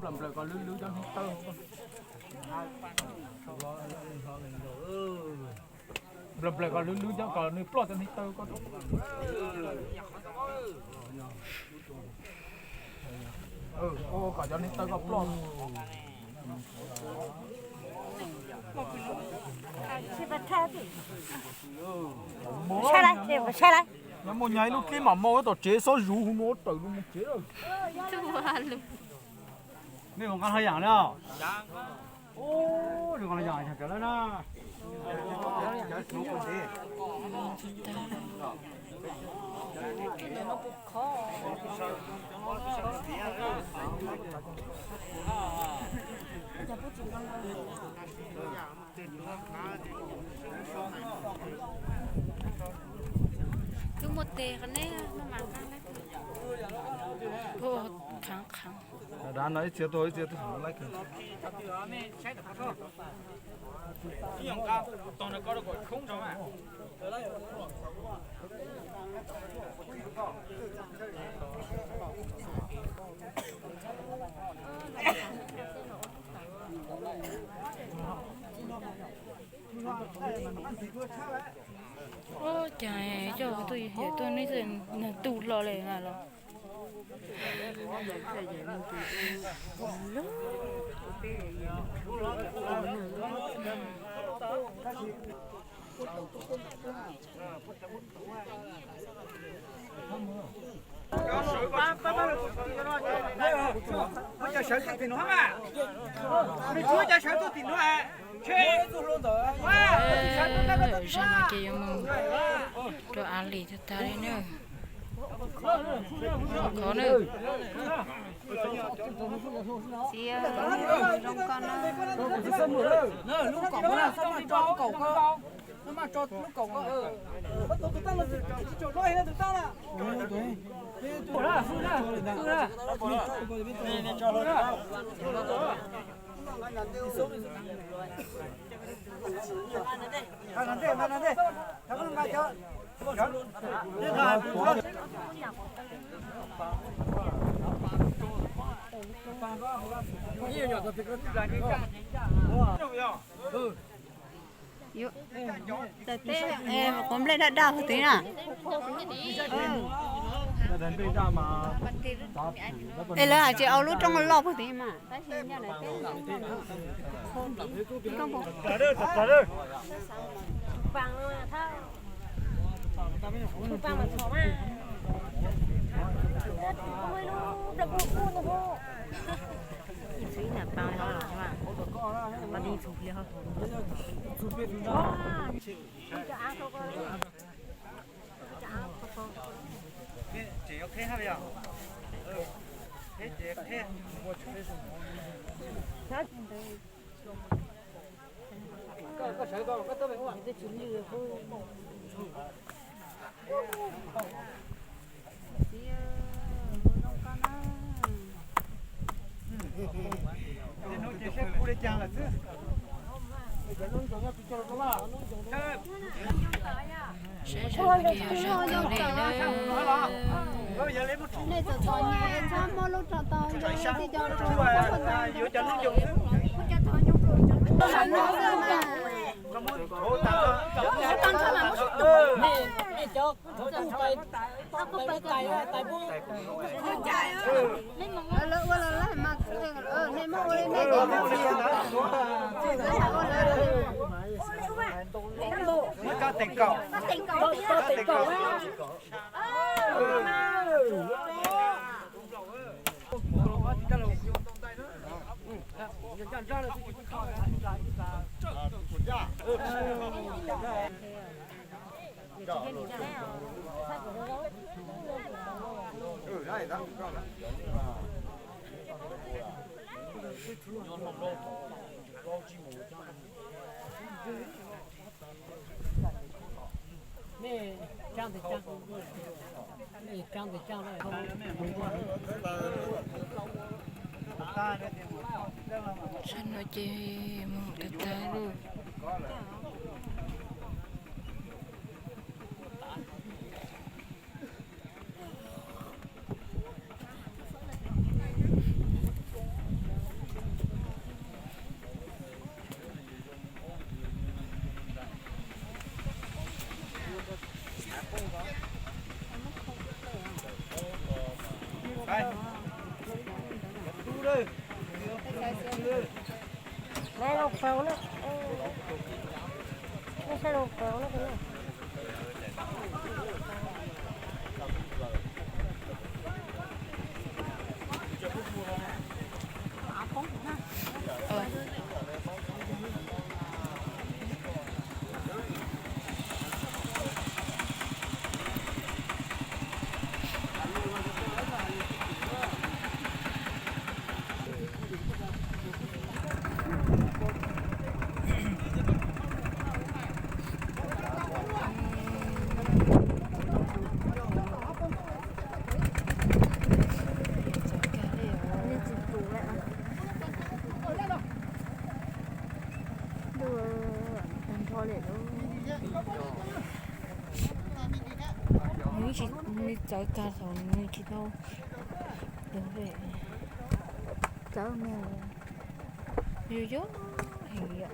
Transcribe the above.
Nplaws nplaws kom lwb lwb cov hneev taw. Nplaws nplaws kom lwb lwb cov kom nws ploj cov hneev taw ko. Kom cov hneev taw ko ploj. Saib lawm, saib lawm. Nyob muaj nyag ib lub dlib mam mus tom tsev, xob zuv hu no tawm mus tsev. Nej mus nqa hlo yam na. Ub, zoo nqa hlo yam kawg lawm na. Twb muaj tes qhov neb maj mam nqa na. Khov khov. Dav no ib txhia tuaj ib txhia tuaj laib kawg. Ua cas coj tuaj yawm tuaj neb nag tu hlo li na los. Cov sawv tuaj tim no, cov sawv tuaj tim no. Zaum no ces yuav mus rau Av Lis tag tag li na. Khov na. Txiv, zoo koj na. Quav nplej daj daj hauv tid na. Es lawv hais tias au lub roob loj puag tid mas tab sis nyob lawv teb. Saib zoo li yog zoo kawg li na. Nej txom txom nyem txhob muab lub rau tau, tij co tau. Lawv ua los lawm mas, nej muab ua li nej. Muab cov tes kaum, cov tes kaum. Tshaj no ces mus tag tag lauj. Nais loo faus na, nej saib loo faus na. Nws txawv kawg thaum nws tsis tau, txawv mus, yus yus heev yom.